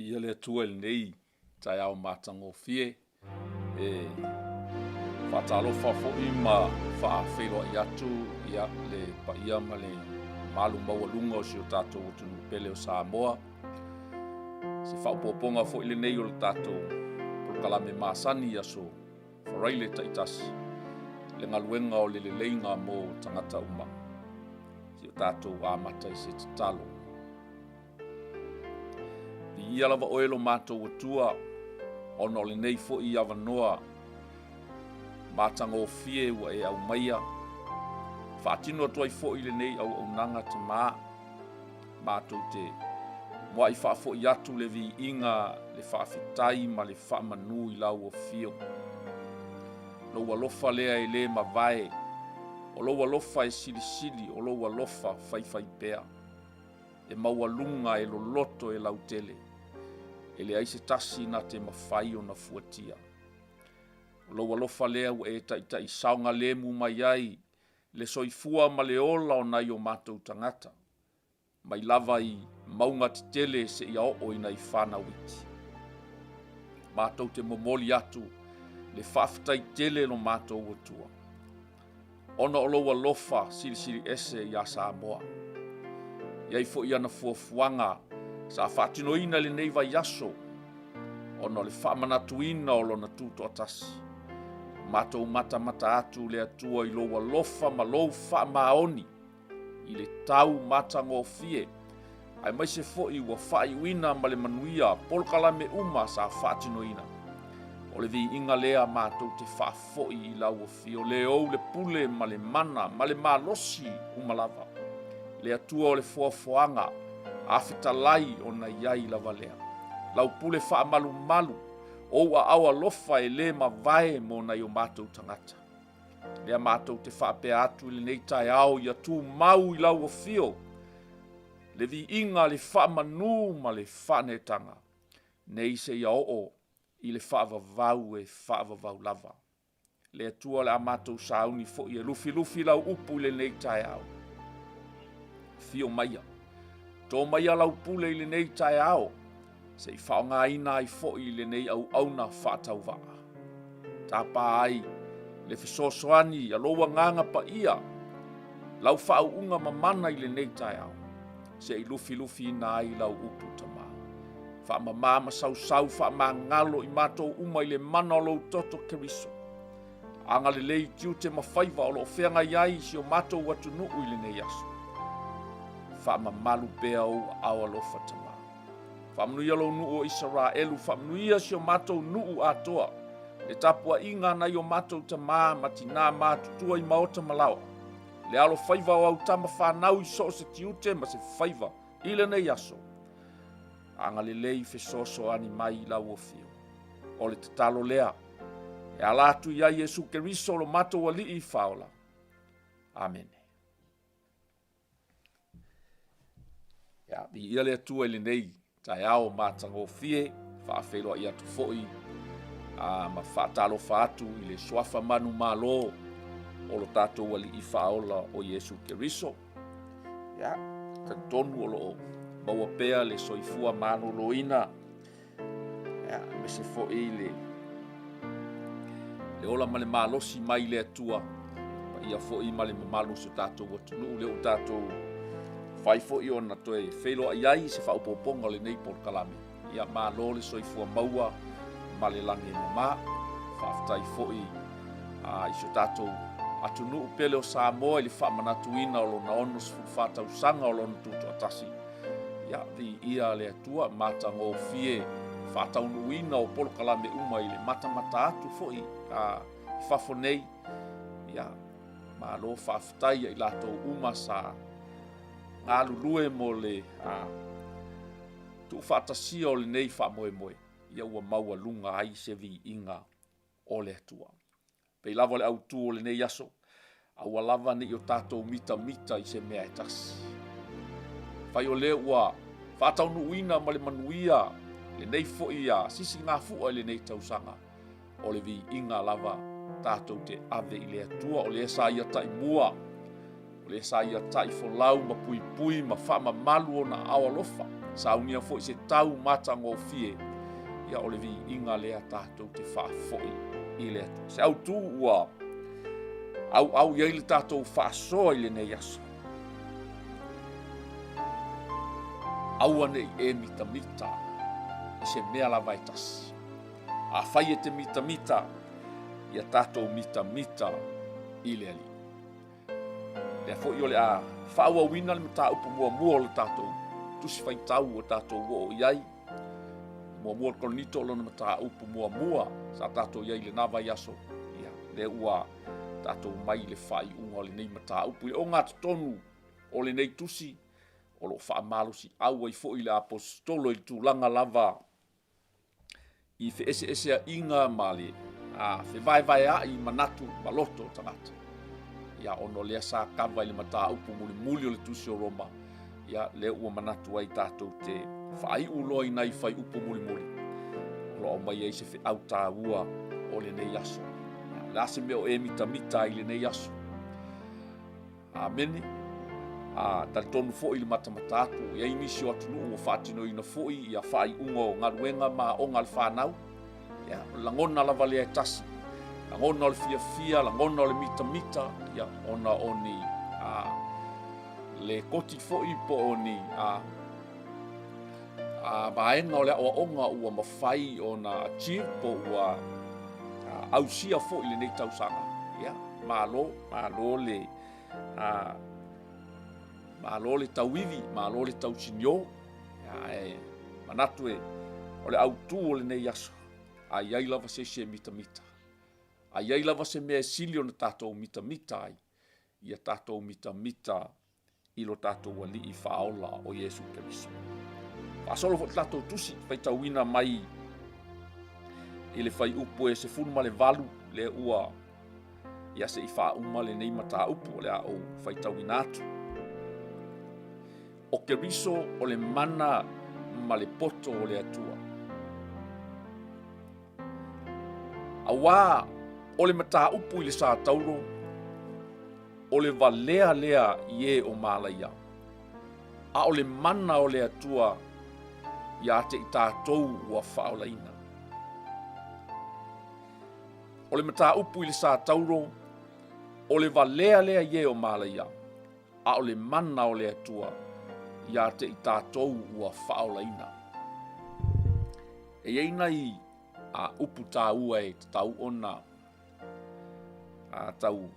Viia le Atua i lenei taeao matagofie. E faatalofa foi ma faafeiloai atu ia le paia ma le mamalu maualuga o si o tatou atunuu pele o Samoa. Se faaopoopoga foi lenei o le tatou polokalame masani i aso Faraile taitasi, le galuega o le leleiga mo tagata uma. Si o tatou amata i se tatalo. Viia lava oe lo matou Atua, ona o lenei foi avanoa matagofie ua e aumaia, faatino atu ai foi lenei auaunaga Tama, matou te muai faafoi atu le viiga, le faafetai ma le faamanu i lau afio. Lou alofa lea e le mavae, o lou alofa e silisili, o lou alofa faifaipea. E maualuga, e loloto, e lautele, e leai se tasi na te mafai ona fuatia. O lou alofa lea ua e taitai saogalemu mai ai le soifua ma le ola o nai o matou tagata, mai lava i mauga tetele seia oo i nai fanau iti. Matou te momoli atu le faafetai tele lo matou Atua, ona o lou alofa silisili ese iā Samoa. E i ai foi ana fuafuaga sa faatinoina i lenei vaiaso ona o le faamanatuina o lona tutoatasi. Matou matamata atu le Atua i lou alofa ma lou faamaoni i le tau matagofie, aemaise foi ua faaiuina ma le manuia polokalame uma sa faatinoina. O le viiga lea matou te faafoi i lau afio, le ou le pule ma le mana ma le malosi uma lava. Le Atua o le foafoaga a fetalai ona i ai lava lea. Lau pule faamalumalu, ou aao alofa e le mavae mo nai o matou tagata. Lea matou te faapea atu i lenei taeao ia tumau i lau afio le viiga, le faamanu ma le faaneetaga, nei seia oo i le faavavau e faavavau lava. Le Atua o le a matou sauni foi e lufilufi lau upu i lenei taeao. Afio maia, to maia lau pule i lenei taeao, se i faaaogaina ai foi lenei auauna faatauvaa. Tapa ai le fesoasoani a lou agaga paia, lau faauuga mamana i lenei taeao, se i lufilufiina ai lau upu Tama. Faamama ma sausau faamagalo i matou uma i le mana o lou toto Keriso. Agalelei tiute ma faiva o lo o feagai ai si o matou atunuu i lenei aso. Faamamalu pea ou aao alofa Tama. Faamanuia lou nuu o Isaraelu, faamanuia si o matou nuu atoa, le tapuaiga a nai o matou tamā ma tinā matutua i maota ma laoa, le alofaiva o au tama fanau i so o se tiute ma se faiva i lenei aso. Agalelei fesoasoani mai i lau afio. O le tatalo lea e ala atu ia Iesu Keriso lo matou Alii Faaola. Amene. Ia, viia le Atua i lenei taeao matagofie, faafeiloai atu foi a, ma faatalofa atu i le suafa manumalo o lo tatou Alii Faaola o Iesu Keriso. Ia, talitonu o lo o maua pea le soifua maloloina Ia, aemaise foi le, le ola ma le malosi mai le Atua, paia foi ma le mamalu o si o tatou atunuu, lea ua tatou fai foi ona toe feiloai ai i se faaopoopoga o lenei polokalame. Ia, malo le soifua maua ma le lagi e mama. Faafetai foi a, i si o tatou atunuu pele o Samoa i le faamanatuina o lona 64 tausaga o lona tutoatasi. Ia, viia le Atua, matagofie faataunuuina o polokalame uma i le matamata atu foi a, i fafo nei. Ia, malo faafetai ia i latou uma sa galulue mo le a, tuufaatasia o lenei faamoemoe, ia ua maualuga ai se viiga o le Atua. Pei lava o le autu o lenei aso, aua lava ne i o tatou mitamita i se mea e tasi. Fai o lea ua faataunuuina ma le manuia lenei foi a sisigafua i lenei tausaga, o le viiga lava tatou te ave i le Atua, o lea sa ia taimua, o lea sa ia taifolau ma puipui ma faamamalu ona aao alofa. Saunia foi se tau matagofie, ia o le viiga lea tatou te faafoi i le Atua. Se autu ua auau i ai le tatou faasoa i lenei aso. Aua ne i e mitamita i se mea lava e tasi. Afai e te mitamita, ia tatou mitamita i le Alii. Lea foi o le a faaauauina le mataupu muamua o le tatou tusi faitau ua tatou oo i ai. Muamua o le Korinito o lona mataupu muamua sa tatou i ai i lena vaiaso. Ia, lea ua tatou mai i le faaiuga o lenei mataupu. I le ogatotonu o lenei tusi, o lo o faamalosiau ai foi le Aposetolo i le tulaga lava i feeseeseaiga ma le fevaevaea'i manatu ma loto o tagata. Ia, ona o lea sa kava i le mataupu mulimuli o le tusi o Roma, ia, lea ua manatu ai tatou te faaiu loa i nai fuaiupu mulimuli o lo o aumai ai se feau taua o lenei aso. Ia, o le a se mea o e mitamita ai i lenei aso? Amene. A talitonu foi i le matamata atu, e i ai nisi o atunuu ua faatinoina foi ia faaiuga o galuega ma aoga a le fanau. Ia, o le lagona lava lea e tasi. Lagona o le fiafia, lagona o le mitamita, ia, ona o ni a, lekoti foi po o ni a, a vaega o le aoaoga ua mafai ona achieve po ua ausia foi i lenei tausaga. Ia, malo, malo le a, malo le tauivi, malo le tausinio. Ae manatu e o le autu o lenei aso, a i ai lava se isi e mitamita, a i ai lava se mea e sili ona tatou mitamita ai, ia tatou mitamita i lo tatou Alii Faaola o Iesu Keriso. Faasolo foi le tatou tusi faitauina mai i le fuaiupu e 18 lea ua ia se i faauma lenei mataupu o le a ou faitauina atu. O Keriso o le mana ma le poto o le Atua. Auā o le mataupu i le satauro, o le valea lea i e o malaia, a o le mana o le Atua ia te i tatou ua faaolaina. O le mataupu i le satauro, o le valea lea i e o malaia, a o le mana o le Atua ia te i tatou ua faaolaina. E i ai nai a upu taua e tatau ona a tau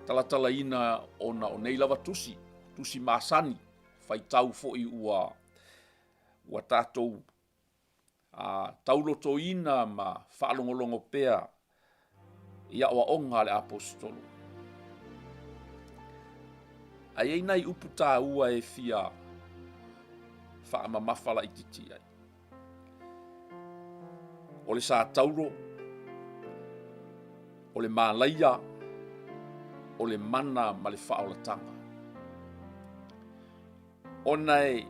talatalaina ona o nei lava tusi, tusi masani, faitau foi ua ua tatou a taulotoina ma faalogologo pea i aoaoga a le Aposetolo. Ae i ai nai upu taua e fia faamamafa laitiiti ai. O le satauro, o le malaia, o le mana ma le faaolataga. Ona e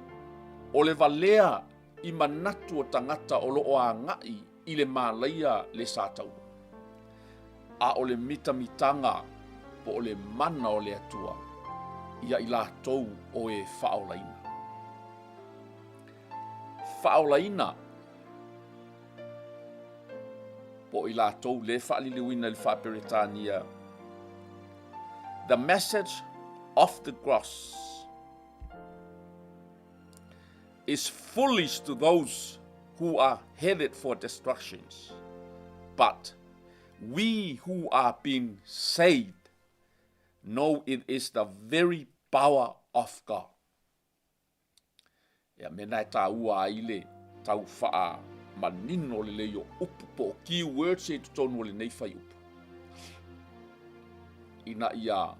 o le valea i manatu o tagata o lo o agai i le malaia le satauro, a o le mitamitaga po o le mana o le Atua ia i latou o e faaolaina. Faaolaina po o i latou le faaliliuina i le faa-Peretania The message of the cross is foolish to those who are headed for destructions, but we who are being saved know it is the very power of God. Ia, mena e tāua ai le tau whaamanino lelei o upu po o key words e totonu o lenei whaiupu. Ina ia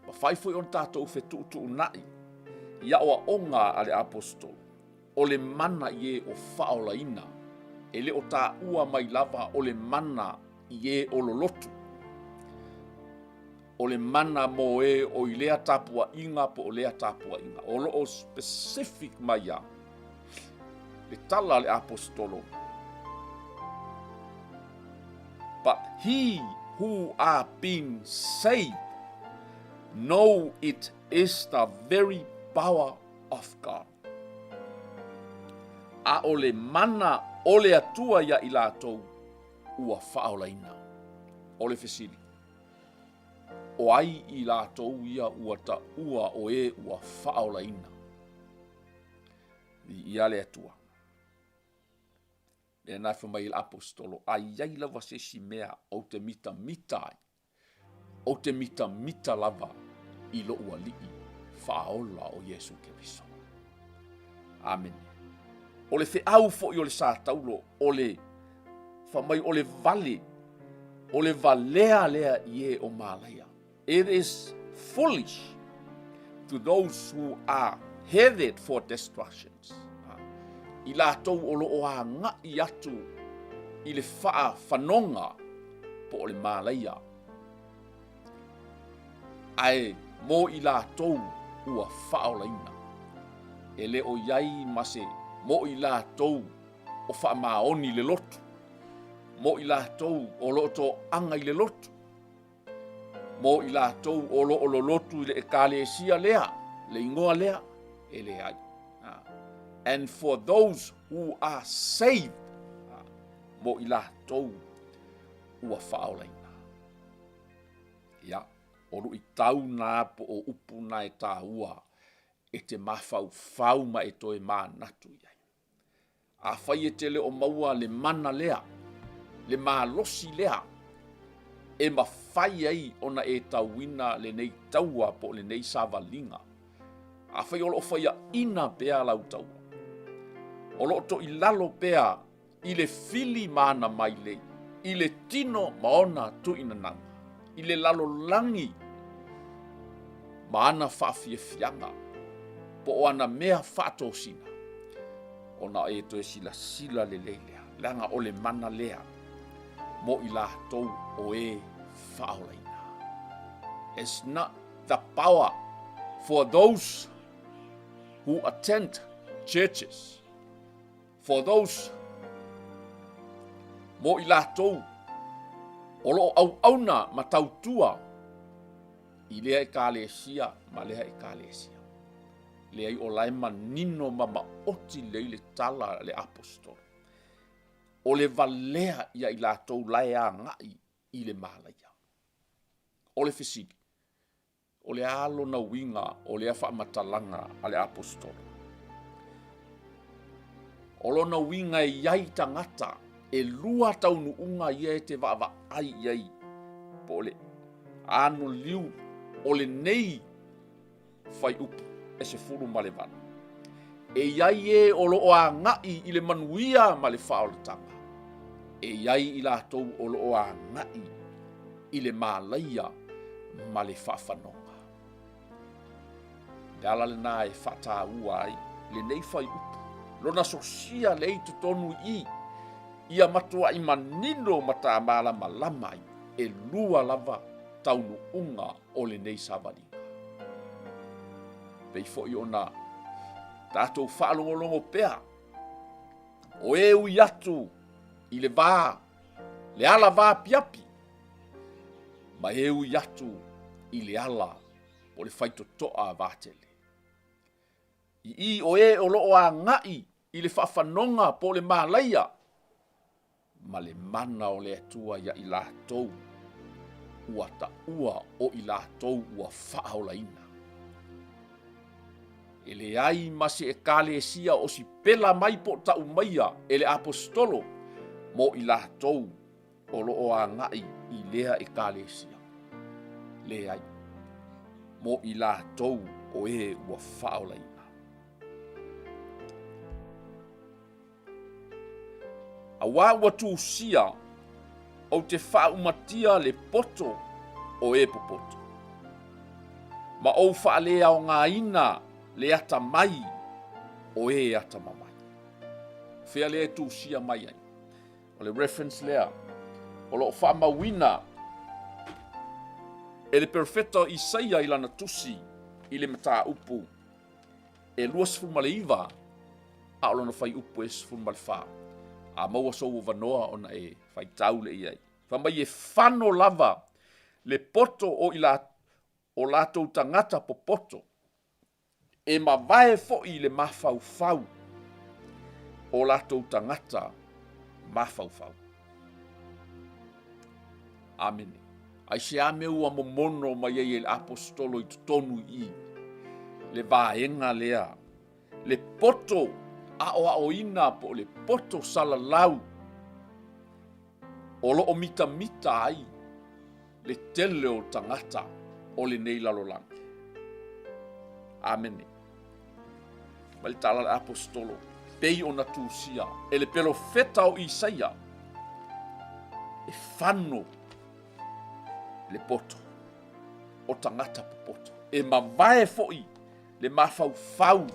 mawhai foi ona tātou whetuutuunai i aoaoga a le apostolo, o le mana i e o whaolaina, e le o tāua mai lava o le mana i e o lolotu. O le mana mō ē o i lea tapuaiga po o lea tapuaiga. O lo o specific mai a le tala a le Aposetolo, But he who are been saved know it is the very power of God. A o le mana o le Atua iā i latou ua faaolaina. O le fesili, O ai i latou ia ua taua o e ua faaolaina? Viia le Atua. Lea na fai mai le aposetolo, a i ai lava se isi mea ou te mitamita ai, ou te mitamita lava i lou Alii faaola o Iesu Keriso. Amene. O le feau foi o le Sataulo, o le fai mai o le vale, o le valea lea i e o malaia. It is foolish to those who are headed for destructions. I latou o lo o agai atu i le faafanoga po o le malaia. Ae mo i latou ua faaolaina. E le o i ai ma se mo i latou o faamaoni le lotu, mo i latou o lo o toaga i le lotu, mo i latou o lo o lolotu i le Ekalesia lea, le igoa lea, e leai. And for those who are saved, mo i latou ua faaolaina. Ia, o luitau na po o upu na e tāua e te mafaufau ma e toe manatu i ai. Afai e te le o maua le mana lea, le malosi lea, e mafai ai ona e tauina lenei taua po o lenei savaliga. Afai o lo o faiaina pea lau taua, o lo o toilalo pea i le fili ma ana mailei, i le tino ma ona tuinanaga, i le lalolagi ma ana faafiafiaga, po o ana mea faatosina, ona e toe silasila lelei lea, leaga o le mana lea mo i latou o e faaolaina. It's not the power for those who attend churches. For those, mo i latou o lo o auauna ma tautua i lea Ekalesia ma lea Ekalesia. Leai o la e manino ma maoti lelei le tala a le Aposetolo. O le valea ia i latou la e agai i le malaia. O le fesili, O le a lona uiga o lea faamatalaga a le Aposetolo? O lona uiga e i ai tagata e lua taunuuga ia e te vaavaai i ai, po o le anoliu o lenei fuaiupu e 18. E i ai e o lo o agai i le manuia ma le faaolataga, e i ai i latou o lo o agai i le malaia ma le faafanoga. Le ala lena e faataua ai lenei fuaiupu, lona sosia lea i totonu i i, ia matuai manino ma tamalamalama ai, e lua lava taunuuga o lenei savaliga. Pei foi ona tatou faalogologo pea, o e ui atu i le va, le ala vaapiapi, ma e ui atu i le ala o le faitotoa vatele. I i o e o lo o agai i le faafanoga po o le malaia, ma le mana o le Atua ia i latou ua taua o i latou ua faaolaina. E leai ma se Ekalesia o sipela mai po o tau maia e le Aposetolo mo i latou o lo o agai i lea Ekalesia. Leai, mo i latou o e ua faaolaina. Auā ua tusia ou te faaumatia le poto o e popoto, ma ou faaleaogaina le atamai o e atamamai. Fea lea e tusia mai ai? O le reference lea o lo o faamauina e le perofeta o Isaia i lana tusi i le mataupu e 29 a o lona fuaiupu e 14. A maua sou avanoa ona e faitau lea i ai. Fai mai e fano lava le poto o i la, o latou tagata popoto, e mavae foi le mafaufau. o latou tagata mafaufau. Amene. Aisea mea ua momono mai ai e le aposetolo i totonu i i le vaega lea, le poto aoaoina po o le poto salalau o lo o mitamita ai le tele o tagata o lenei lalolagi. Amene. Mai le tala a le aposetolo, pei ona tusia e le pelofeta o Isaia, e fano le poto o tagata popoto, e mavae foi le mafaufau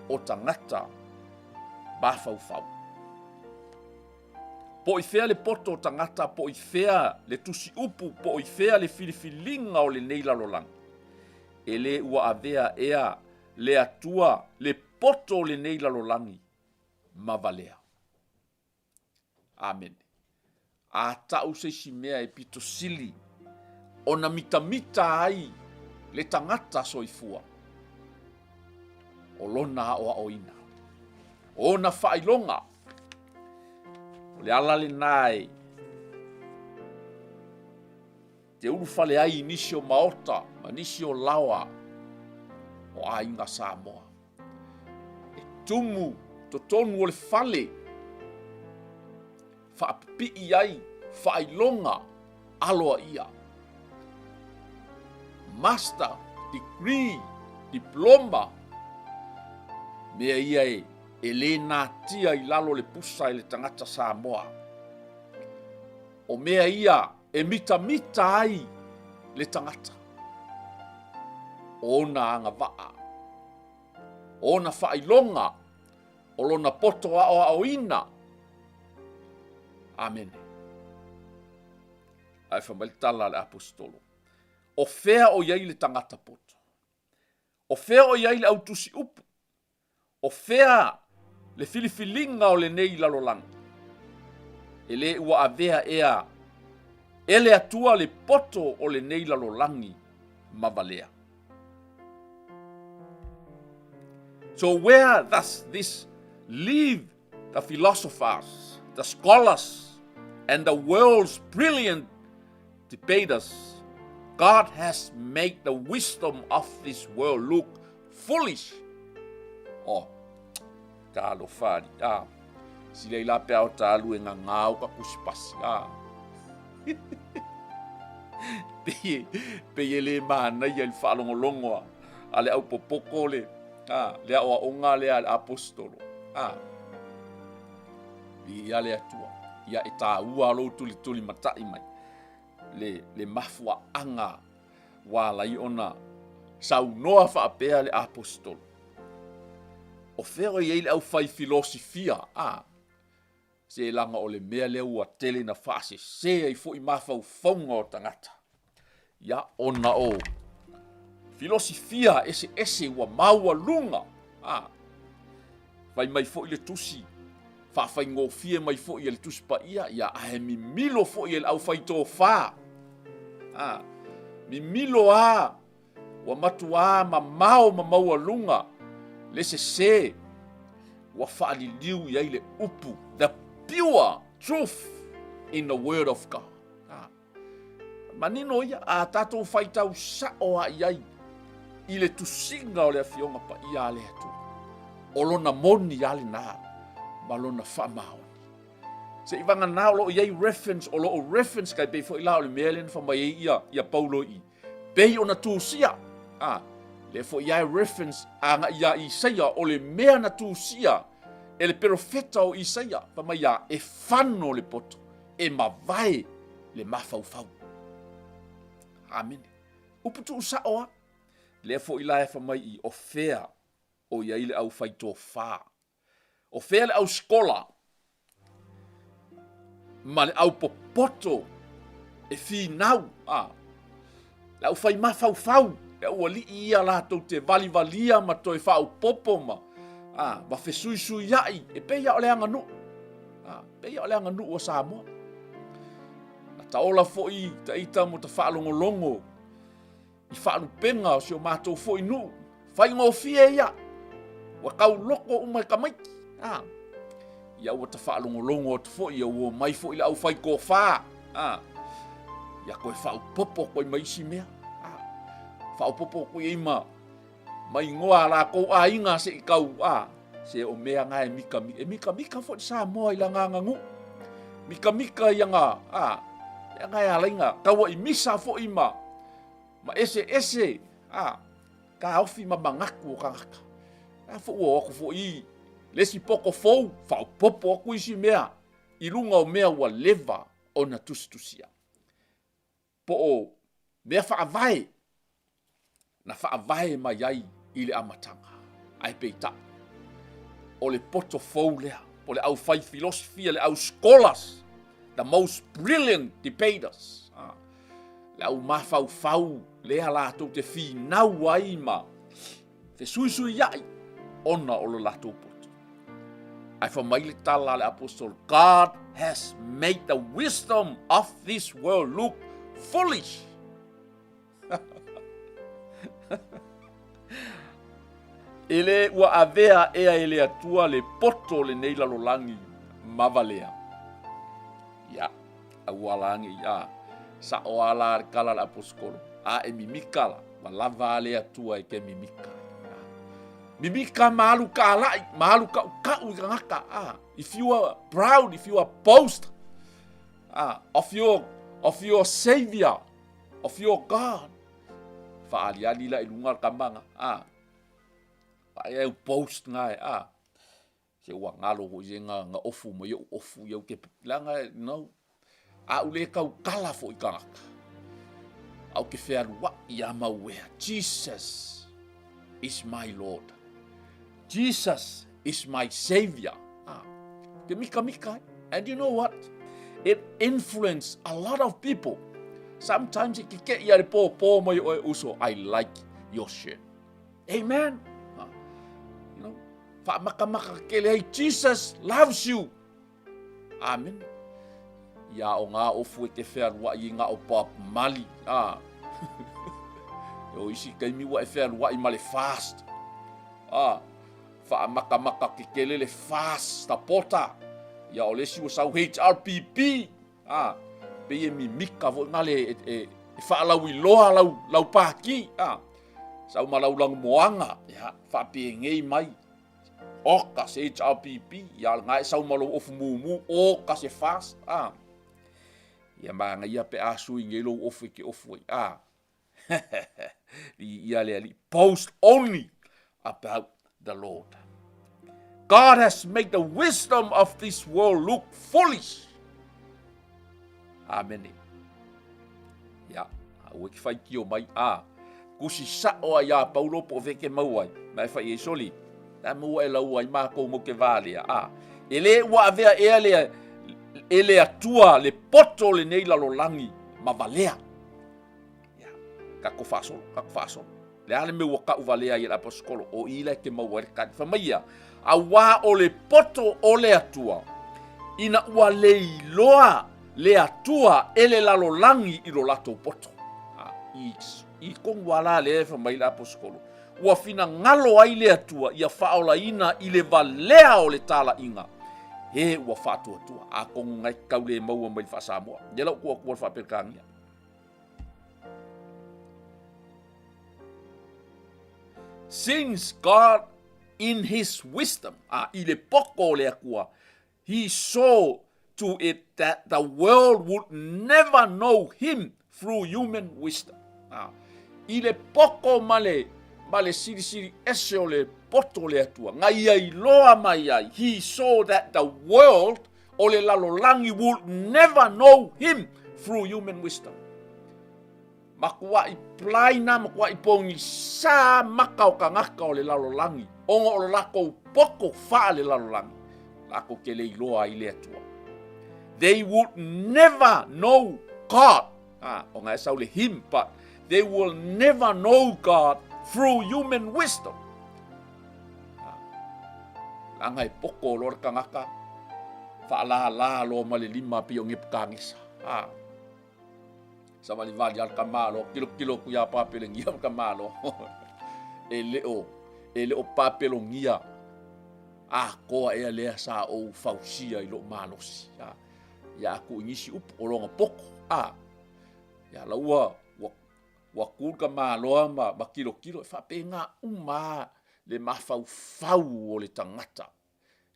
o tagata mafaufau. Po i fea le poto o tagata, po i fea le tusiupu, po i fea le filifiliga o lenei lalolagi, e le ua avea ea le Atua le poto o lenei lalolagi ma valea. Amene. A tau se isi mea e pito sili ona mitamita ai le tagata soifua, o lona aoaoina, o ona faailoga. O le ala lena e te ulufale ai i nisi o maota ma nisi o laoa o aiga Samoa. E tumu totonu o le fale, faapipii ai faailoga aloaia. Master, degree, diploma, mea ia e, e le natia i lalo le pusa e le tagata Samoa. O mea ia e mitamita ai le tagata, o ona agavaa, o ona faailoga, o lona poto aoaoina. Amene. Ae fai mai le tala a le aposetolo, o fea o i ai le tagata poto? O fea o i ai le au tusiupu? O fea le filifiliga o lenei lalolagi? E le ua avea ea e le Atua le poto o lenei lalolagi ma valea. So where does this leave the philosophers, the scholars and the world's brilliant debaters? God has made the wisdom of this world look foolish. Oh, talofa ali. Ah, sila ila pe ao talu e ngangau ka kusipasi. Ah. Pei, pei e le manaia i le faalogologo a, a le aupopoko le, a, le aoaoga lea a le aposetolo. A, viia le Atua, ia e tāua lou tulituli matai mai le, le mafuaaga ua ala ai ona saunoa faapea le aposetolo. O fea o i ai le aufai filosifia, a, se leaga o le mea lea ua tele ina faasese ai foi mafaufauga o tagata. Ia, ona o filosifia eseese ua maualuga, a, fai mai foi le tusi, faafaigofie mai foi e le Tusi Paia, ia, ae mimilo foi e le aufaitofa. A, mimilo a, ua matuā mamao ma maualuga le sese ua faaliliu i ai le upu, the pure truth in the word of God. A, manino ia, a tatou faitau sao a i ai i le tusiga o le Afioga Paia a le Atua, o lona moni a lena ma lona faamaoni. Seiavagana o lo o i ai reference, o lo o reference kai pei foi la o le mea lea na fai mai ai ia, ia Paulo i pei ona tusia. A, lea foi ia reference agai ia Isaia o le mea na tusia e le perofeta o Isaia, fai mai ia e fano le poto, e mavae le mafaufau. Amene. Upu tuusao a. Lea foi la e fai mai i o fea o i ai le aufaitofa. O fea le ausikola ma le aupopoto e finau, a, le aufai mafaufau, le aualii ia latou te valivalia ma toe faaopoopo ma, a, ma fesuisuiai, e pei lava o le aganuu, a, pei lava o le aganuu a Samoa. Na taola foi ta ita mo ta faalogologo i faalupega o si o matou foi nuu, faigofie ia, ua tauloko uma e tamaiti. A. Ia ua ta faalogologo atu foi, ia ua omai foi le aufai tofa, a, ia toe faaopoopo atu ai ma isi mea, a, faaopoopo atu i ai ma, ma igoa a latou aiga se i tau, a, se o mea na e mikamika, e mikamika foi le Samoa i lana aganuu, mikamika i ana, a, mea na e ala ai ona tauai misa foi ma, ma eseese, a, taofi ma manatu o tagata. A foi ua o atu foi i le isi poto fou, faaopoopo atu isi mea i luga o mea ua leva ona tusitusia. Po o mea faavae na faavae mai ai i le amataga. Ae peitai, o le poto fou lea, po o le aufai filosofia, le au scholars, the most brilliant debaters, le au mafaufau lea latou te finau ai ma fesuisuiai ona o lo latou poto. Ae fai mai le tala a le aposetolo, God has made the wisdom of this world look foolish. E le ua avea ea e le Atua le poto o lenei lalolagi ma valea. Ia, aua la ne i a sa'o a la le tala a le aposetolo, a e mimika la, ua lava a le Atua e ke mimika ai. Mimika ma alu kaala'i, ma alu ka'uka'u i tagata, a, if you are proud, if you are boast, a, of your, of your savior, of your God, Faaliali la i luga le tama na, a, vaai au post na e, a, se ua galo foi se na, na ofu mai ou ofu ia ke, leaga, no, a u le tau kala foi tagata, au ke fealuai ia mauea, Jesus is my Lord, Jesus is my Savior. Ah, ke mika mika. And you know what? It influenced a lot of people. Sometimes e kike ia le pō pō mai oe uso, I like your shirt. Amen. Ah, you know, whaamakamaka kele ai, Jesus loves you. Amene. Ia o ngā ofu e te whealuai i ngā o Bob Marley. Ah. e o isi taimi ua e whealuai ma le fast. Ah. Faamakamaka kekele le fast supporter. Ia o le isi ua sau HRPP. Ah. Pei e mimika foi ngā le e, e, e whaalauiloa lau, lau pāki. Ah. Sau ma lau lanumoanga. Ia, whaapengei mai. Oka se HRPP, ia nga e sau ma lou ofu mumu, oka se fast, a. Ia manaia pe a sui nei lou ofu e ke ofu ai, a. Ia le alii, post only about the Lord. God has made the wisdom of this world look foolish. Amene. Ia, aua e te faitio mai, a, kusi sa'o a iā Paulo po o fea ke mau ai, ma e fai ai, Soli, le a maua e lau ai mākou mau ke vā lea, a, e lē ua avea ea le, e le Atua le poto o lenei lalolagi ma valea. Ia, tatou faasolo, tatou faasolo. Le a le mea ua ka'u valea ai e le aposetolo, o i la e te maua ai le tali. Fai mai ia, auā o le poto o le Atua, ina ua le iloa le Atua e le lalolagi i lo latou poto. A, i, i tonu a la lea e fai mai le aposetolo, ua finagalo ai le Atua ia faaolaina i le valea o le talaiga, e ua faatuatua. Atonu na e tau le maua mai le faa-Samoa. Ia lau tuu atu le faa-Peretania. Since God in his wisdom, a i le poko o le Atua, he saw to it that the world would never know him through human wisdom. A, i le poko ma le, ma le silisili ese o le poto o le Atua, na ia iloa mai ai, he saw that the world o le lalolagi would never know him through human wisdom. Makuaʻi blind a makuaʻi pogisa maka o kangaka o le lalolagi, ona o lo lakou poto faale-lalolagi, lakou ke le iloa ai le Atua. They would never know God. Ah, ona e sau le him, but they will never know God through human wisdom. Ah, leaga e poko loa le kangaka, faalālā loa ma le lima pei o Nebukadnesa. Ah, Savalivali a le tamāloa, kilokilo aku iā Papelegia ma tamāloa. E le o, e le o Papelonia. Atoa ea lea sa ou fausia i lou malosi, a. Ia a tuu i nisi upu, o lona poto, a. Ia la ua, ua, ua tu le tamaloa ma, ma tilotilo, e faapena uma lava le mafaufau o le tagata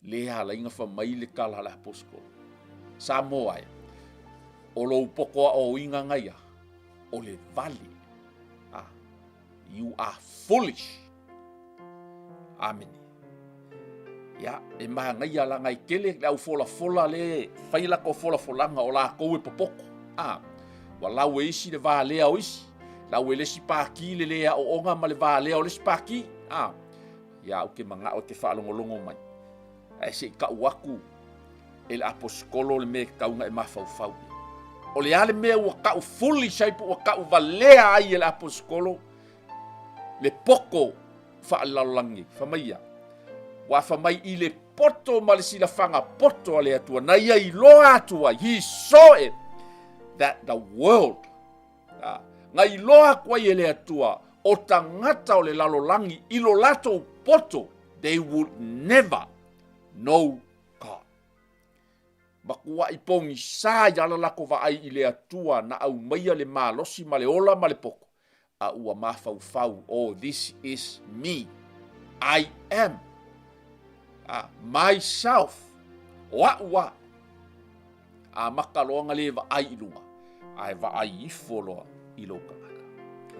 lea e ala ai ona fai mai le tala a le aposetolo. Samoa e, o lou poto aoaoina na ia, o le vale. Ah, you are foolish. Amene. Ia, e manaia laga e tele le au folafola le fai latou folafolaga o latou e popoto. Ah, ua lau e isi le valea o isi, lau e le isi pati le le aoaoga ma le valea o le isi pati. Ah, ia ou te manao e te faalogologo mai, ae se i tau atu e le aposetolo le mea e tatau ona e mafaufau i ai. O le a le mea ua tau foolish ai po ua tau valea ai e le aposetolo le poto faalelalolagi nei? Fai mai ia, ua fai mai i le poto ma le silafaga poto a le Atua, na ia iloa atu ai, he saw it, that the world Na iloa atu ai e le Atua o tagata o le lalolagi i lo latou poto, they would never know God. Matuai pogisa i ala latou vaai i le Atua na aumaia le malosi ma le ola ma le poto, a ua mafaufau, oh, this is me, I am myself, o a'u a. Amata loa ona le vaai i luga, ae vaai ifo loa i lou tagata.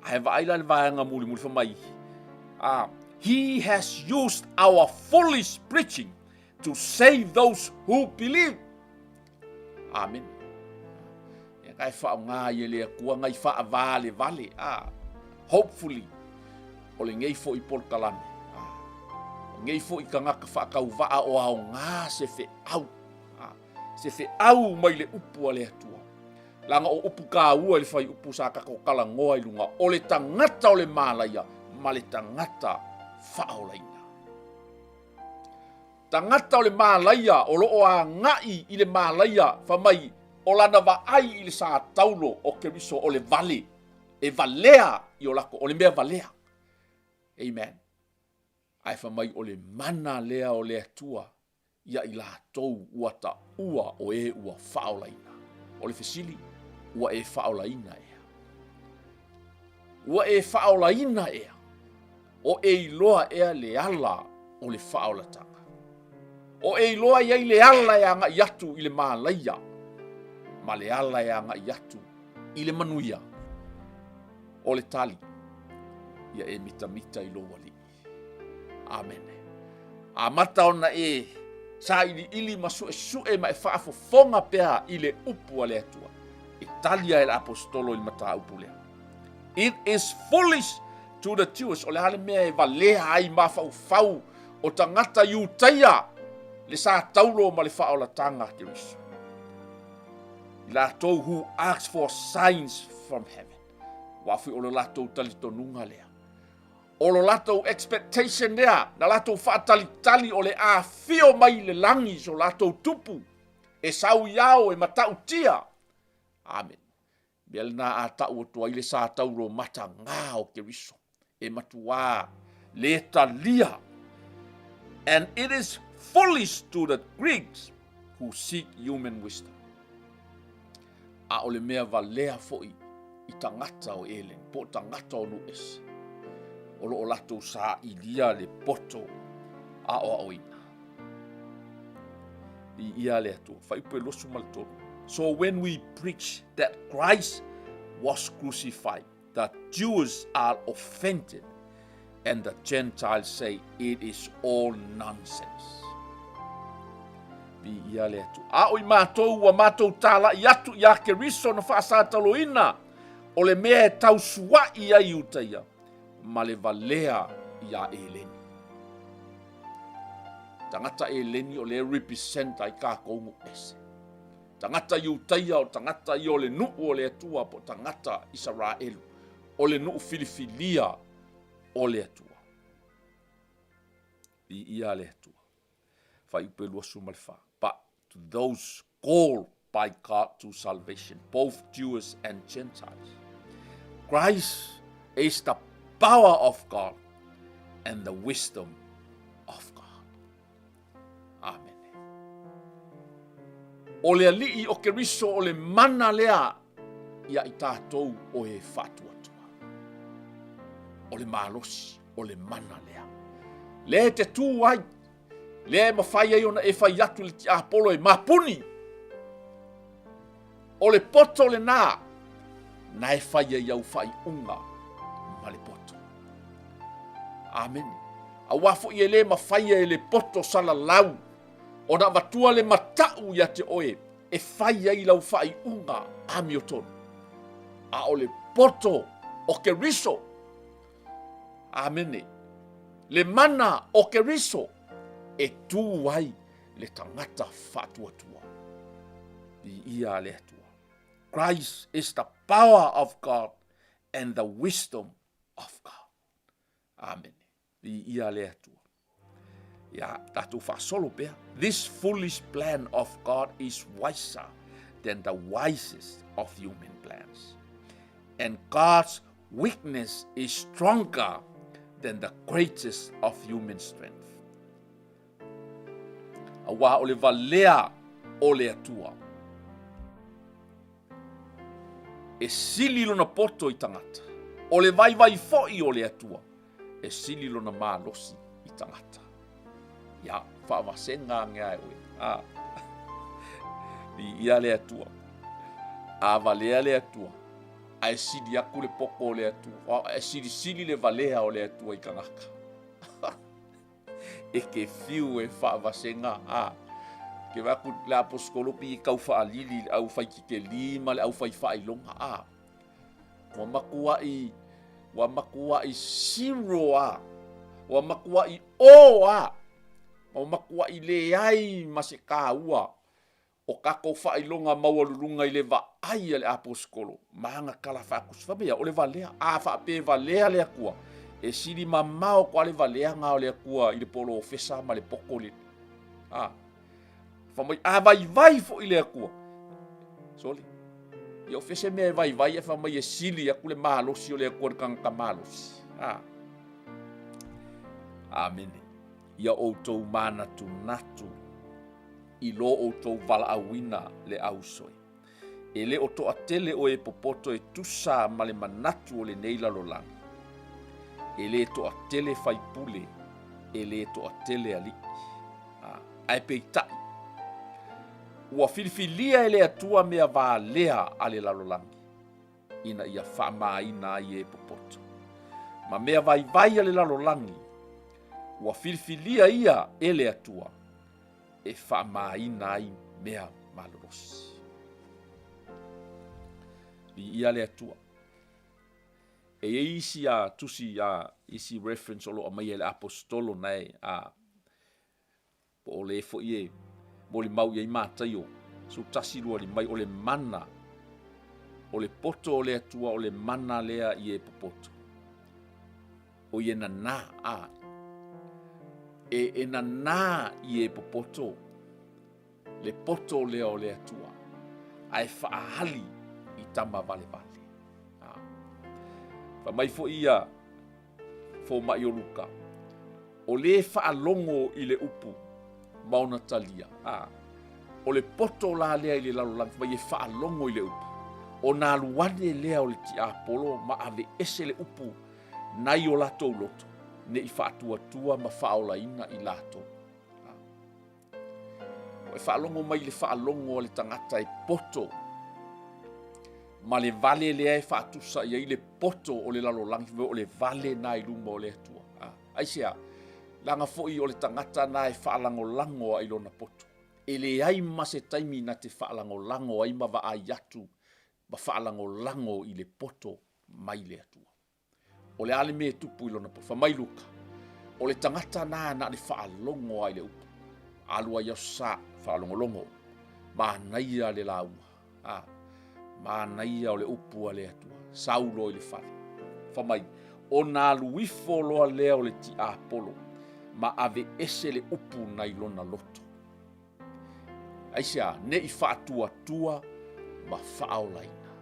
Ae vaai la le vaega mulimuli fai mai, He has used our foolish preaching to save those who believe. Amene. Ia ka e faaaoga ai e le Atua nai faavalevale. Ah, hopefully, o lenei foi polokalame. Ah, o nei foi tagata faatauvaa o aoga se feau. Ah, se feau mai le upu a le Atua. Leaga o upu taua i le fuaiupu sa tatou talanoa i luga, o le tagata o le malaia ma le tagata faaolaina. Tagata o le malaia o lo o agai i le malaia fai mai o lana vaai i le sa taulo o Keriso o le vale e valea i o latou, o le mea valea. Amen. Ae fai mai o le mana lea o le Atua ia i latou ua taua o e ua faaolaina. O le fesili, ua e faaolaina ea? Ua e faaolaina ea? O e iloa ea le ala o le faaolataga? O e iloa i ai le ala e agai atu i le malaia ma le ala e agai atu i le manuia? O le tali, ia e mitamita i lou Alii. Amene. Amata ona e sailiili ma suesue ma e faafofoga pea i le upu a le Atua. E tali ai le aposetolo i le mataupu lea. It is foolish to the Jews. O le a le mea e valea ai mafaufau o tagata Iutaia le sa taulo ma le faaolataga a Keriso. I latou who ask for signs from heaven. Ua foi o le latou talitonuga lea. O lo latou expectation lea, na latou faatalitali o le afio mai i le lagi so latou tupu, e sau i ao, e matautia. Amen. Mea lena a tau atu ai le sa taulo matagā o Keriso, e matuā le talia. And it is foolish to the Greeks who seek human wisdom. A o le mea valea foi i tagata o Eleni, po o tagata o nuu ese, o lo o latou sailia le poto aoaoina. Viia le Atua. Fuaiupu e 23. So when we preach that Christ was crucified, the Jews are offended and the Gentiles say it is all nonsense. Viia le Atua. A o i matou ua matou tālaʻi atu iā Keriso na faasataloina o le mea e tausuaʻi ai Iutaia ma le valea iā Eleni. Tagata Eleni o lea e represent ai kākou nuu ese. Tagata Iutaia o tagata ia o le nuu o le Atua po o tagata Isaraelu o le nuu filifilia o le Atua. Viia le Atua. Fuaiupu e 24. But to those called by God to salvation, both Jews and Gentiles, Christ is the power of God and the wisdom of God. O le Alii o Keriso o le mana lea ia i tatou o e faatuatua. O le malosi, o le mana lea. Lea e te tu ai, lea e mafai ai ona e fai atu i le tiapolo e mapuni. O le poto lena, na e fai ai au faaiuga ma le poto. Amene. Aua foi e le mafaia e le poto salalau ona avatua le matau ia te oe e fai ai lau faaiuga amiotonu. A o le poto o Keriso, amene, le mana o Keriso e tu ai le tagata faatuatua. Viia le Atua. Christ is the power of God and the wisdom of God. Amene. Viia le Atua. Ia, tatou faasolo pea. This foolish plan of God is wiser than the wisest of human plans. And God's weakness is stronger than the greatest of human strength. Aua o le valea o le Atua. E sili lona poto i tagata. O le vaivai foi o le Atua, e sili lona malosi i tagata. Ia, faavasega age ae oe. A. Viia le Atua. A valea le Atua, ae sili aku le poto o le Atua. E silisili le valea o le Atua i tagata. E ke fiu e faavasega a. Ke vaai atu le aposetolo pei e tau faalili i le aufai titeli ma le aufai faailoga a. Ua matuai, ua matuai zero a. Ua matuai o a. Ua matuai leai ma se taua o tatou faailoga maualuluga i le vaai a le aposetolo ma ana tala faatusi. Fai mai ia, o le valea. A faapea e valea le Atua, e sili mamao atu lava le valeaga o le Atua i le polofesa ma le poto le. A. Fai mai, a vaivai foi le Atua. Sole. Ia o fea se mea e vaivai ae fai mai e sili atu le malosi o le Atua i le tagata malosi. A. Amene. Ia outou manatunatu i lo outou valaauina le ausoe. E le o toatele o e popoto e tusa ma le manatu o lenei lalolagi. E le toatele faipule, e le toatele alii. Ae peitai, ua filifilia e le Atua mea valea a le lalolagi, ina ia faamaina ai e popoto. Ma mea vaivai a le lalolagi, ua filifilia ia e le Atua, e faamaina ai mea malolosi. Viia le Atua. E i ai isi a tusi a isi reference o lo o aumaia e le aposetolo nae a po o le foi e molimau i ai Mataio 11:25 o le mana o le poto o le Atua o le mana lea i e popoto. O i e nanā a e, e nanā i e popoto le poto lea o le Atua ae faaali i tama valevale. A. Fai mai foi ia fomai o Luka, o lē faalogo i le upu ma ona talia, a, o le poto la lea i le lalolagi fai mai e faalogo i le upu, ona alu ane lea o le tiapolo ma aveese le upu nai o latou loto, ne i faatuatua ma faaolaina i latou. Ua e faalogo mai i le faalogo a le tagata e poto ma le vale lea e faatusa i ai le poto o le lalolagi, o le vale na i luma o le Atua. Aisea? Leaga foi o le tagata na e faalagolago ai i lona poto. E leai ma se taimi na te faalagolago ai ma vaai atu ma faalagolago i le poto mai le Atua. O le a le mea e tupu i lona poto? Fai mai Luka, o le tagata na na o le faalogo lava i le upu. Alu ai aso sa, faalogologo, manaia le lauga, a, manaia o le upu a le Atua, sau loa i le fale. Fai mai, ona alu ifo loa lea o le tiapolo ma aveese le upu nai lona loto. Aisea? Ne i faatuatua ma faaolaina.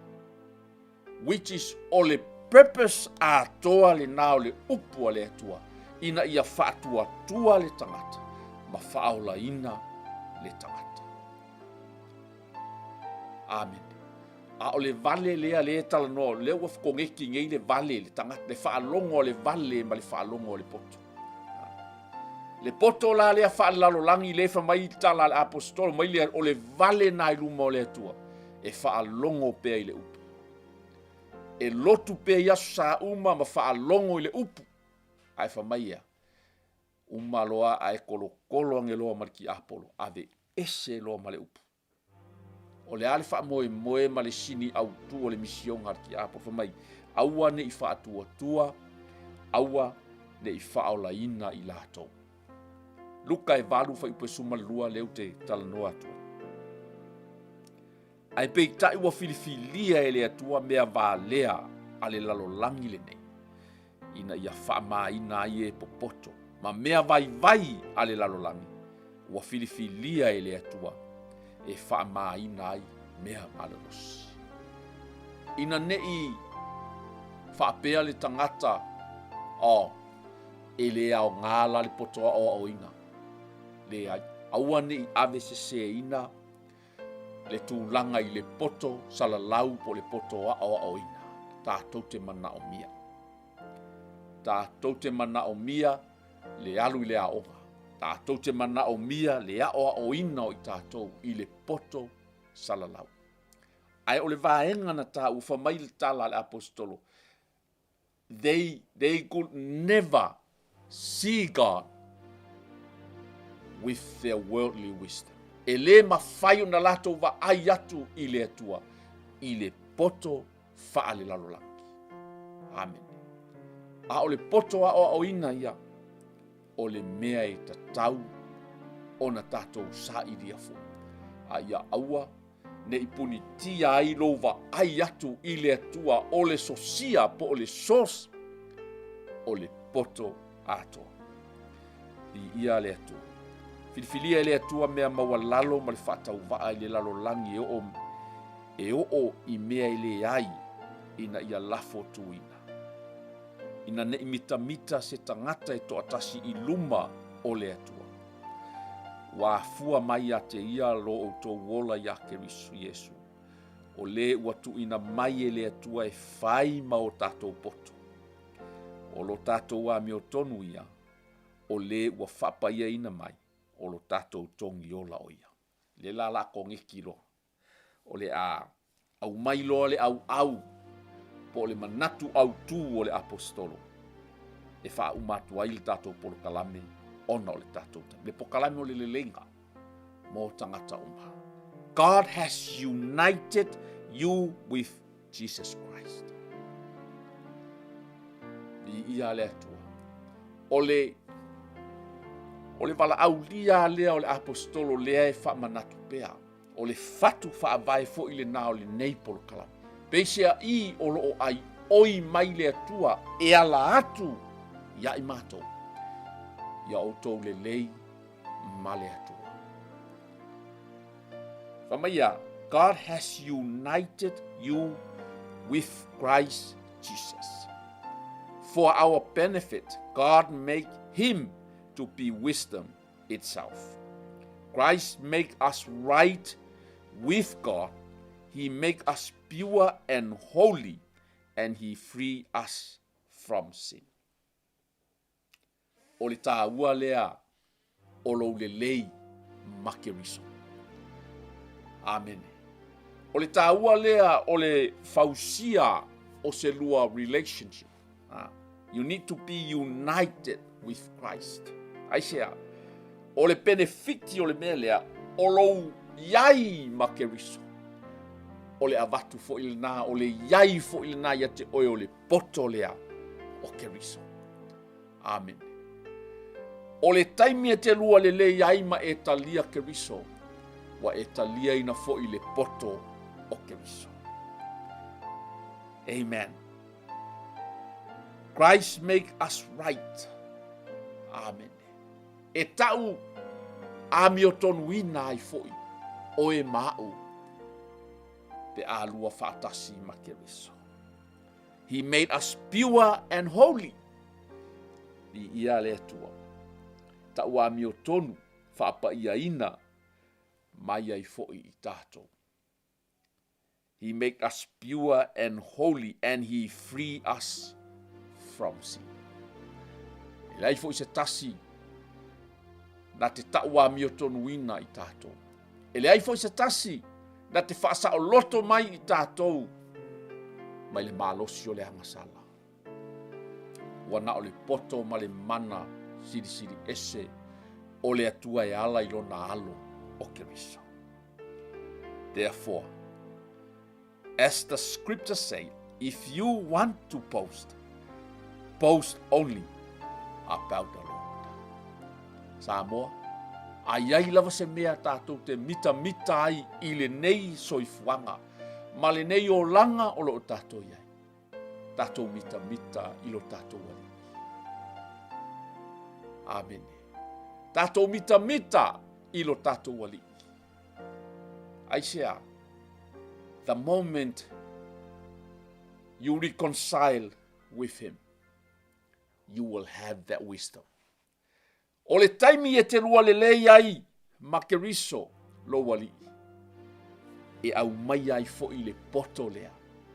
Which is o le purpose atoa lena o le upu a le Atua, ina ia faatuatua le tagata ma faaolaina le tagata. Amene. A o le vale lea lea e talanoa, lea ua koneki nei le vale, le tagata, le faalogo a le vale ma le faalogo a le poto. Le poto la lea faalelalolagi lea fai mai le tala a le aposetolo mai lea, o le vale na i luma o le Atua e faalogo pea i le upu. E lotu pea i aso sa uma ma faalogo i le upu. Ae fai mai ea, uma loa ae kolokolo ane loa ma le tiapolo, ave ese loa ma le upu. O le a le faamoemoe ma le sini autu o le misiona a le tiapolo? Fai mai, aua ne i faatuatua, aua ne i faaolaina i latou. Luka e 8 fuaiupu e 12 lea ou te talanoa atu ai. Ae peitai ua filifilia e le Atua mea valea a le lalolagi lenei, ina ia faamaina ai e popoto ma mea vaivai a le lalolagi, ua filifilia e le Atua e faamaina ai mea malolosi. Ina ne i faapea le tagata, oh, e le aoga la le poto aoaoina. Leai, aua ne i ave seseina le tulaga i le poto salalau po o le poto aoaoina. Tatou te manaomia. Tatou te manaomia le alu i le aoga. Tatou te manaomia le aoaoina o i tatou i le poto salalau. Ae o le vaega na taua, fai mai le tala a le aposetolo, they could never see God with their worldly wisdom. E le mafai ona latou vaai atu i le Atua i le poto faalelalolagi. Amene. A o le poto aoaoina ia, o le mea e tatau ona tatou sailia foi. A ia aua ne i punitia ai lou vaai atu i le Atua o le sosia po o le source o le poto atoa. Viia le Atua. Filifilia e le Atua mea maualalo ma le faatauvaa i le lalolagi e oo e oo i mea e leai ina ia lafo tuina. Ina ne i mitamita se tagata e toatasi i luma o le Atua. Ua afua mai ia te ia lo outou ola iā Keriso Iesu, o le ua tuuina mai e le Atua e fai ma o tatou poto. O lo tatou amiotonu ia, o le ua faapaiaina mai, o lo tatou togi ola o ia. Le la la koneki loa. O le a aumai loa le auau po o le manatu autu o le aposetolo e faauma atu ai le tatou polokalame ona o le tatou taimi. Le pokalame o le leleiga mo tagata uma. God has united you with Jesus Christ. Viia le Atua. O le o le valaaulia lea o le aposetolo lea e faamanatu pea. O le fatu faavae foi lena o lenei polokalame. Peiseai o lo o aioi mai le Atua e ala atu ia i matou, ia outou lelei ma le Atua. Fai mai ia, God has united you with Christ Jesus. For our benefit, God make him to be wisdom itself. Christ make us right with God. He make us pure and holy, and he free us from sin. O le tāua lea o lou lelei ma Keriso. Amene. O le tāua lea o le fausia o se lua relationship. Ah, you need to be united with Christ. Aisea, o le penefiti o le mea lea, o lou iai ma Keriso. O le avatu foi lena, o le iai foi lena ia te oe o le poto lea o Keriso. Amene. O le taimi e te lua lelei ai ma e talia Keriso, ua e taliaina foi le poto o Keriso. Amen. Christ make us right. Amene. E tau amiotonuina ai foi oe ma au pe a lua faatasi ma Keriso. He made us pure and holy. Viia le Atua. Tau amiotonu faapaiaina mai ai foi i tatou. He make us pure and holy and he free us from sin. E leai foi se tasi na te tauamiotonuina i tātou. E leai foi se tasi na te faasaoloto mai i tātou mai le malosi o le agasala. Ua na o le poto ma le mana silisili ese o le Atua e ala i lona alo o Keriso. Therefore, as the scripture say, if you want to boast, boast only about the Lord. Samoa, a i ai lava se mea tātou te mitamita ai i lenei soifuaga ma lenei olaga o lo o tātou i ai. Tātou mitamita i lo tātou Alii. Amene. Tātou mitamita i lo tātou Alii. Aisea, the moment you reconcile with him, you will have that wisdom. O le taimi e te lua lelei ai ma Keriso lou Alii, e aumaia ai foi le poto lea,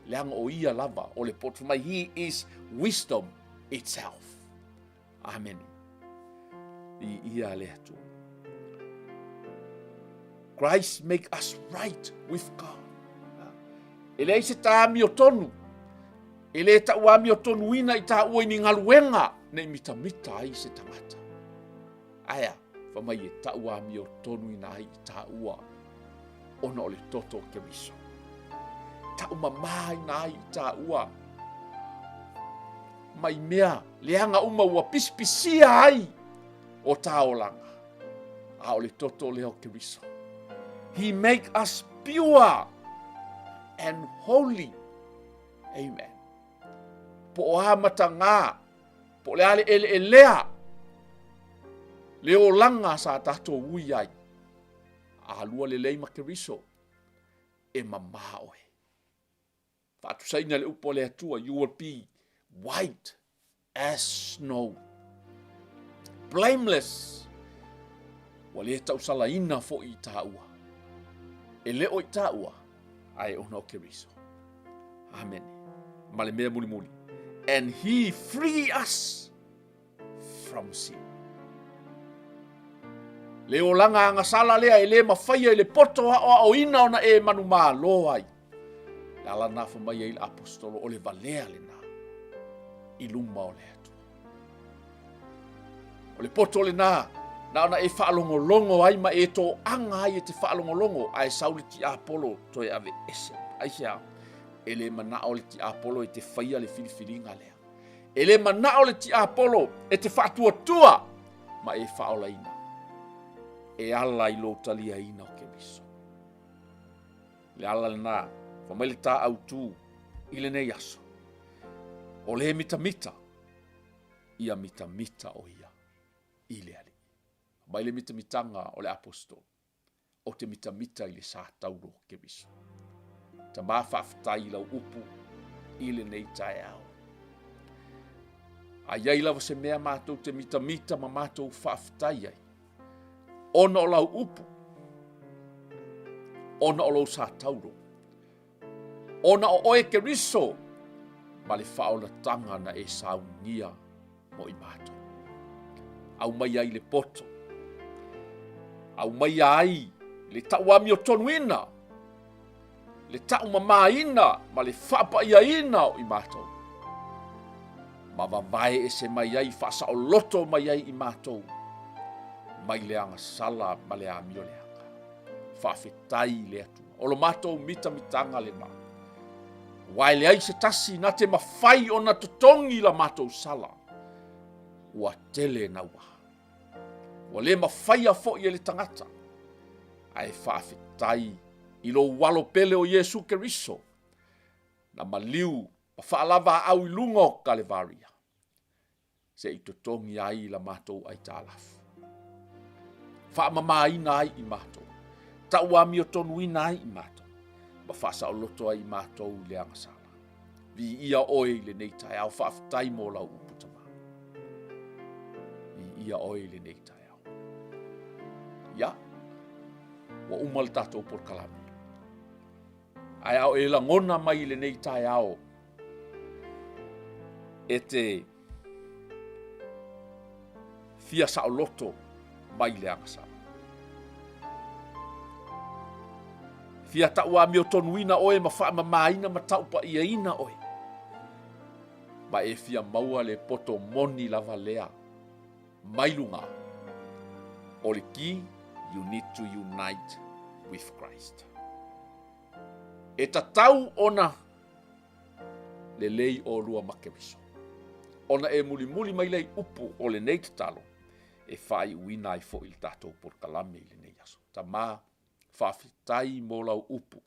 leaga o ia lava o le poto mai, he is wisdom itself. Amene. I ia le Atua. Christ make us right with God. E leai se ta amiotonu, e le tau amiotonuina i tāua i ni galuega nei mitamita ai se tagata. Aea, fa mai e tau amiotonuina ai i tāua ona o le toto o Keriso. Tau mamāina ai i tāua mai mea leaga uma ua pisipisia ai o tā olaga. A o le toto lea o Keriso. He make us pure and holy. Amen. Po o a matagā, po o le a le eleelea, le olaga sa tātou ui ai. A lua lelei ma Keriso, e mamā oe. Faatusaina le upu a le Atua, you will be white as snow. Blameless. Ua le tausalaina foi i tāua. E le o i tāua, ae ona o Keriso. Amen. Ma le mea mulimuli. And he free us from sin. Le olaga agasala lea e le mafaia i le poto aoaoina ona e manumalo ai. Le ala na fa mai ai le apostolo o le valea lena i luma o le Atua. O le poto lena na ona e faalogologo ai ma e toaga ai e te faalogologo ae sau le tiapolo toe ave ese. Aisea? E le manao le tiapolo e te faia le filifiliga lea. E le manao le tiapolo e te faatuatua ma e faaolaina e ala i lou taliaina o Keriso. Le ala lena, fa mai le tā autū i lenei aso. O le mitamita, ia mitamita o ia i le Alii. Mai le mitamitanga o le apostolo. o te mitamita i le sa tauro o Keriso. Tamā faafetai i lau upu i lenei taeao. A i ai lava se mea mātou te mitamita ma mātou faafetai ai, ona o lau upu, ona o lou sa tauro, ona o oe Keriso ma le faaolatanga na e saunia mo i mātou. Aumai ai le poto, aumaia ai le tauamiotonuina, le taumamāina ma le faapaiaina o i mātou. Ma vavae ese mai ai, faasaoloto mai ai i mātou, mai le agasala ma le amio leaga. Faafetai i le Atua. O lo mātou mitamitanga lena. Aua e leai se tasi na te mawhai ona totogi la mātou sala. Ua tele naua. Ua le mawhaia foi e le tagata. Ae faafetai i lou alo pele o Iesu Keriso, na maliu ma faalavaau i luga o Kalevaria. se i totogi ai la matou aitalafu. Faamamaina ai i matou, tauamiotonuina ai i matou, ma faasaoloto ai i matou i le agasala. Viia oe i lenei taeao, faafetai mo lau upu Tamā. Viia oe i lenei taeao. Ia, ua uma le tatou polokalame. Ae a o e lagona mai i lenei taeao e te fia saoloto mai le agasala. Fia tauamiotonuina oe ma faamamaina ma taupaiaina oe. Ma e fia maua le poto moni lava lea mai luga. O le key, you need to unite with Christ. E tatau ona lelei olua ma Keriso. Ona e mulimuli mai lea i upu o lenei tatalo, e faaiuina ai foi le tatou polokalame i lenei aso. Tama, faafetai mo lau upu.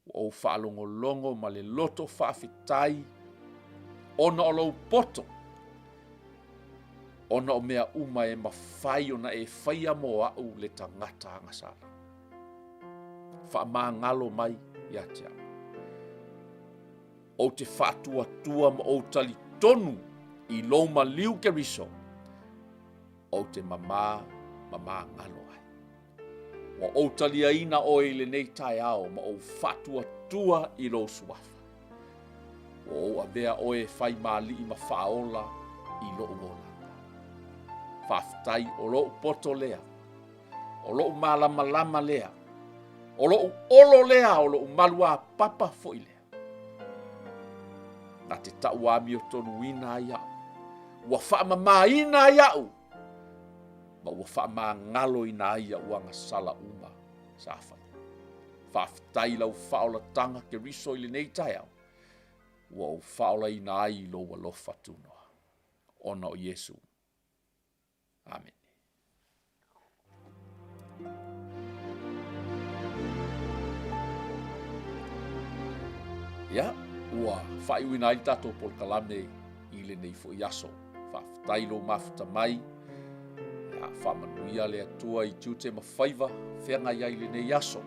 Ua ou faalogologo ma le loto faafetai ona o lou poto, ona o mea uma e mafai ona e faia mo au le tagata agasala. Faamagalo mai ia te au. Ou te faatuatua ma ou talitonu i lou maliu Keriso, ou te mamā ma magalo ai. Ua ou taliaina oe i lenei taeao ma ou faatuatua i lou suafa. Ua ou avea oe e fai ma alii ma faaola i lou olaga. Faafetai o lou poto lea, o lou malamalama lea, o lou olo lea, o lou maluapapa foi lea. Na te tauamiotonuina ai au, ua faamamaina ai au, ma ua faamagaloina ai au agasala uma sa fai. Faafetai i lau faaolatanga Keriso i lenei taeao, ua ou faaolaina ai i lou alofa tunoa, ona o Iesu. Amene. Ia, ua faaiuina ai le tatou polokalame i lenei foi aso. Faafetai lou mafuta mai. Ia, faamanuia le Atua i tiute ma faiva feagai ai i lenei aso.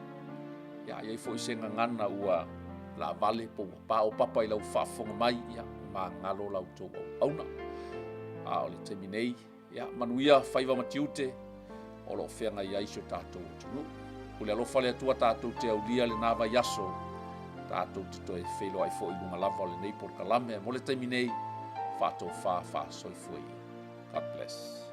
Ia, i ai foi se gagana ua laavale po ua paopapa i lau faafofoga mai, ia, magalo la outou auauna. A o le taimi nei, Ia, manuia faiva ma tiute o lo o feagai ai si o tatou atunuu. Pule alofa le Atua tatou te aulia lena vaiaso, tatou te toe feiloai foi i luga lava o lenei polokalame. Mo le taimi nei, faatofa faasoifua ia. God bless.